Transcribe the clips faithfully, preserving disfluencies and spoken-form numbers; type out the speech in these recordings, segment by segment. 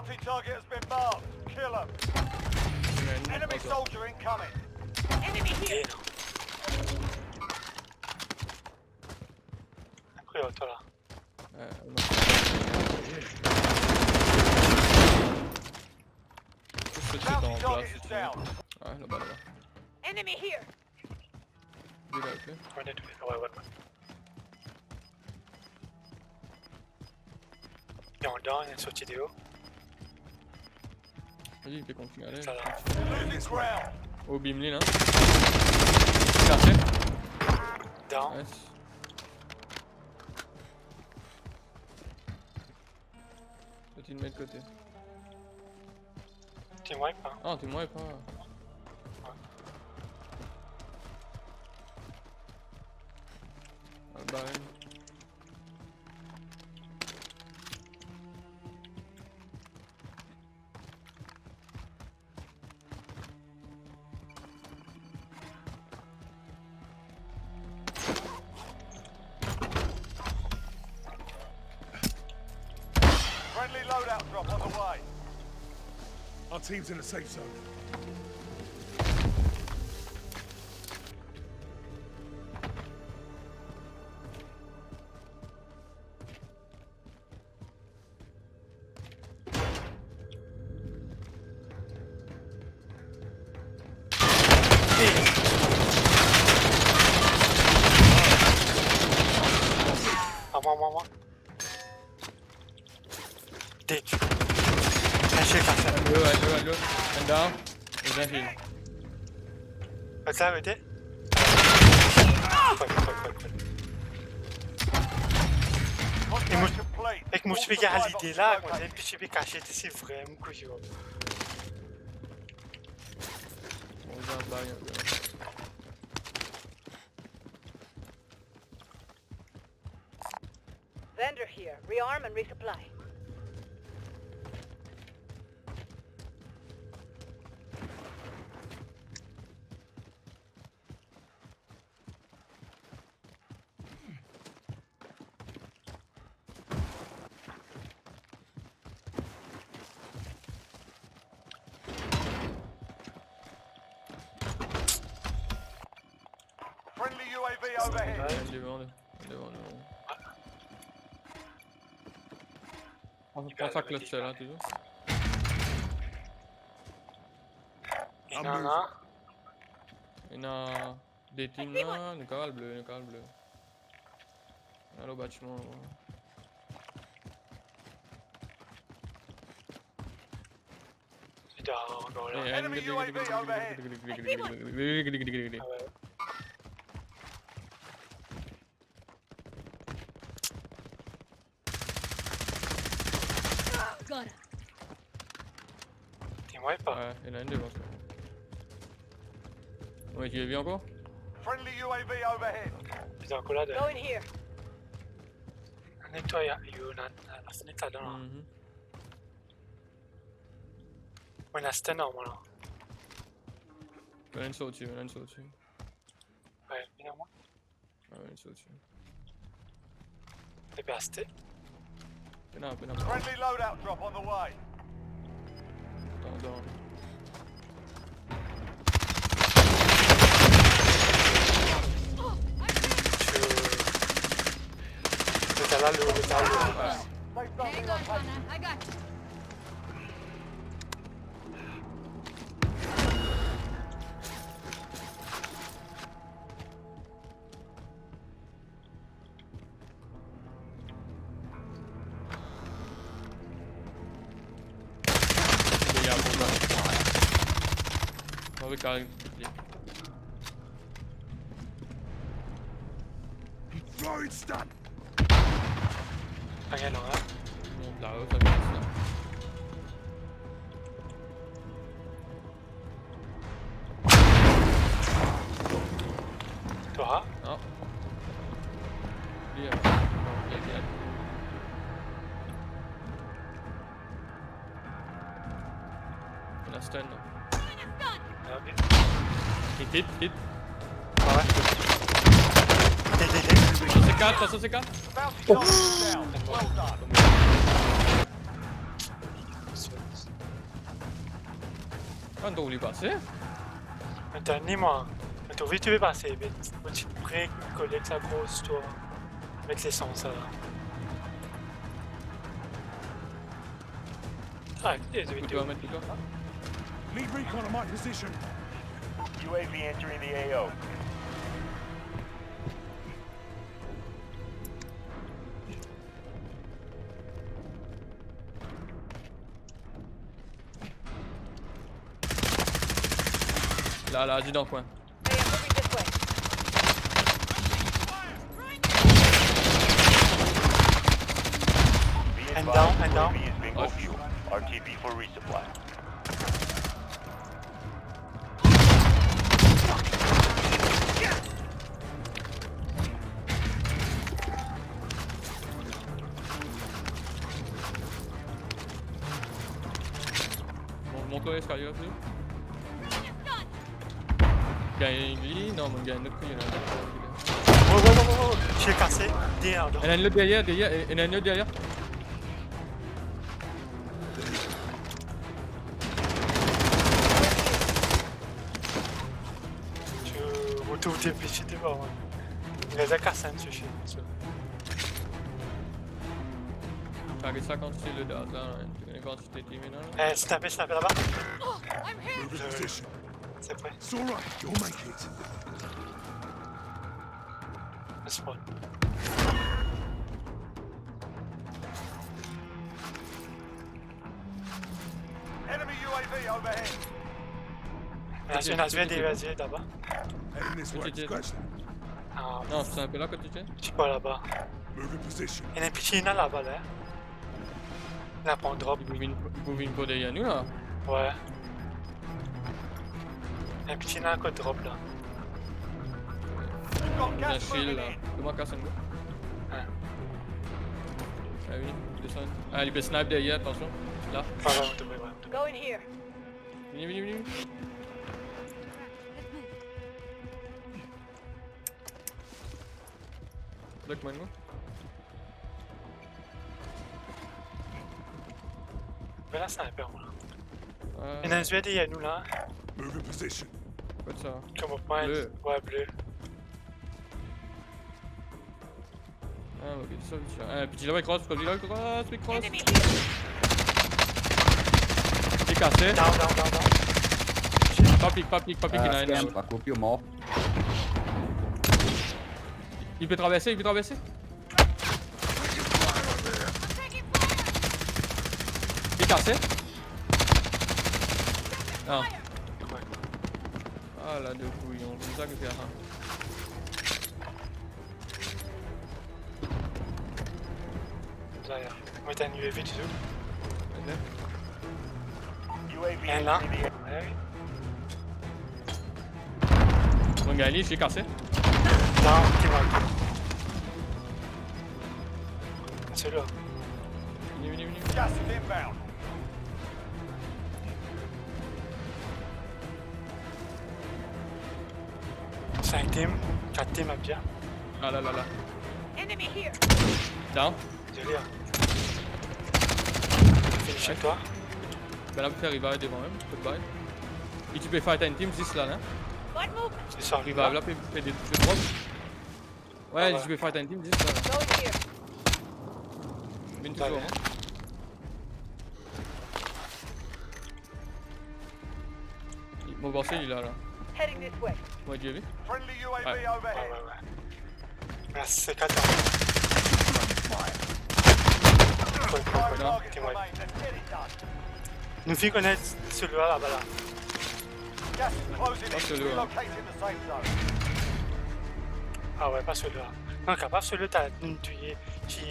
Enemy target has been marked. Kill him. Enemy soldier incoming. Enemy here. Apre, oh, toi là. Ouais, on a... Tout ce qui est en place, c'est tout. Ouais, là-bas, là-bas. Enemy here. Lui, là, ok. Ouais, ouais, ouais. Il est en down, il est sorti de haut. Vas-y, il peut continuer, allez. Ça va. Losing ground. Au bim, là. Cherchez. Down. Nice. Petit de l'autre côté. Team wipe, hein. Ah, team wipe, hein. Ah, bah, ouais. Friendly loadout drop on the way. Our team's in the safe zone. À moi, à moi, à moi. Dead. Lâchez le casseur. Allo, allo, allo. One down. J'ai un heal. Faites ça, arrêtez. Faites, faites, faites, faites. E mo, ek mo ti pe gagn lide la, mo ti pe kasiet, se vremem kouyon. Bon, on va pas, hein. Vendor here. Rearm and resupply. Friendly U A V overhead. Ouais, devan, devan, devan. On prend ça cluster là, toujours. Ena la. Ena de team la, nou kav al ble, nou kav al ble. Ena lor batiman laba. Li dan, dan la. Enemy U A V overhead. Ah ouais. Got him. Team wipe, hein? Ouais, il y en a une devant toi. Ouais, tu es bien encore? Friendly U A V overhead. Bizin ankor la deryer. Going here. Netway, yo, la, la, la fenêtre là-dedans, là. Mhm. Ouais, la stand normalement, là. Il y en a une sortie, il y en a une sortie. Ouais, vinn ar mwa. Ah ouais, so ti. Pe aste. Pena, pena. Friendly loadout drop on the way. Atann, atann. Letal la, letal la. Hang on, Connor. I got you. Dega pou mwa. Move karin. Throwing stun. Atann, non, la. Mont la, sa vinn sa. Toi? Non. Li, euh, non, li, li. La stun, non. Ah, ok. Hit, hit, hit. Ah ouais. Hit, hit, hit. Cent cinquante, cent cinquante. Oh. Well done. Kan to oubli pase? Atann li mwa. Kan to oubli, to pe pase, me ou ti pre kole sa gro istwar avek lesans la. Ah, écoutez, vous devez... Ou ti met li la? Lead recon on my position. U A V entering the A O. La, la, li dan kwin. They are moving this way. Be advised, U A V is bingo fuel. R T B for resupply. Mont, mont lor leskalie la, ti. Gagn li, non, mo gagn lot ki la. Oh, oh, oh, oh, oh. Ti kase, deryer, la. Ena enn lot deryer, deryer, ena enn lot deryer. Ti, mo trouv de piti devan mwa. Li a kas enn sousi, so. Kare sa kan ti le data, hein. Ti kone kan ti te diminie, non? Eh, snap, snap laba. Oh, I'm here. Move your position. C'est prêt. It's all right, you'll make it. Laisse-moi. Enemy U A V overhead. Vas-y, vas-y, vas-y, là-bas. Heading this way. Ok, ok. Scratch that. Ah. Non, c'est un peu là que tu tiens. C'est quoi là-bas? Move your position. Il y a un petit là, là-bas, là. La pran drop. Li pou vinn, li pou vinn pou deryer nou la. Ouais. Enn piti la kot drop la. Ena shield la. Donn mwa kas enn kou. Ouais. Ah oui, desann. Ah, li pe snipe deryer, atansion. La. Ouais, ouais, on te voit, ouais. Go in here. Vini, vini, vini. Blok mwa nou. Me la, sniper, mwa. Euh. Ena enn zwe deryer nou la. Move your position. Kot sa? Kouma pwint. Ble. Ouais, ble. Ah, ok, sa, sa. Ah, piti laba, li kraz, piti laba, li kraz, li kraz. Enemy here. Li kase. Down, down, down, down. Pa pik, pa pik, pa pik, euh, ena, ena. Scam, pa kopi, mor. Li pe traverse, li pe traverse. Li kase. Ah. Ah, la de kouyon, koumsa ki fer sa. Sa, ya. Mo met enn U A V ditou. Ok. U A V. Enn la. Ouais, oui. Mo gagn li, li kase. Non, ki mal. C'est là. Vini, vini, vini. Gas is inbound. Sink team, kat team, bien. Ah là là là. Enemy here. Down. Désolé, hein. Finish toi. Ben la, pou fer revive devan mem, kot bay. E ti pe fight enn team zis la, la. One movement. C'est ça, revive la, pe, pe de, de drop. Ouais, ah ouais. Ti pe fight enn team zis la, la. Going here. Vinn touzour, hein. Mo panse li la, la. Heading this way. Mo dir li. Friendly U A V overhead. Ouais, ouais, ouais. Merci, c'est quatre. Ouais, ouais, ouais. Let's get it done. Nou finn kone sela laba la. Gas is closing in. Pas sela, hein. Relocating the safe zone. Ah ouais, pas sela. Non, kapav sela, t'as une tué.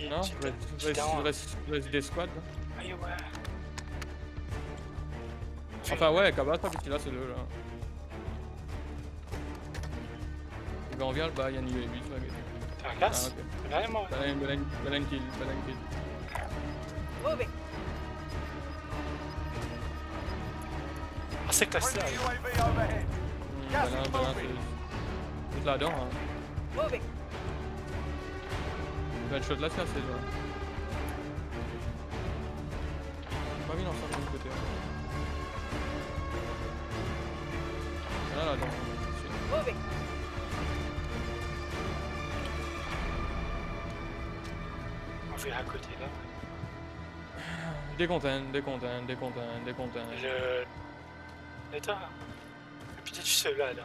Non, ti, ti, res, ti res, down. Res, res de squad, la. Aïe, ouais. Anfin, ouais, kapav sa, parski la, se le, la. Li pe anvi al bay enn U A V, ti va gete. Ti va kas? Ah, ok. Regarde, moi. Bala enn, bala enn, bala enn kill, bala enn kill. Moving. Ah, c'est classe, ça. Friendly U A V overhead. Hmm, gas is moving. Bala, bala, c'est, c'est là-dedans, hein. Moving. Bel shot la, c'est assez, là. Pa vinn ansam de lot kote. la, donc. Moving. On fait à côté là. Décontent, décontent, décontent, décontent. Le. Attends. Peut-être celui-là là.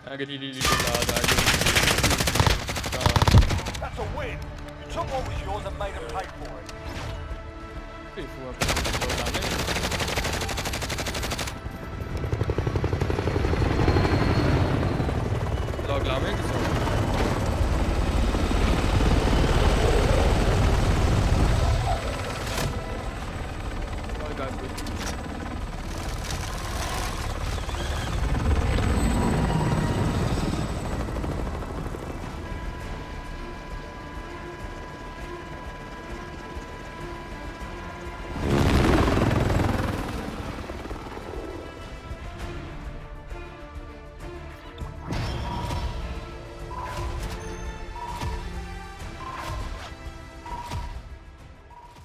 Ah, regarde, il est là, là, là. That's a win. You took what was yours and made them pay for it. Il faut un peu de la main. Log la main, ils sont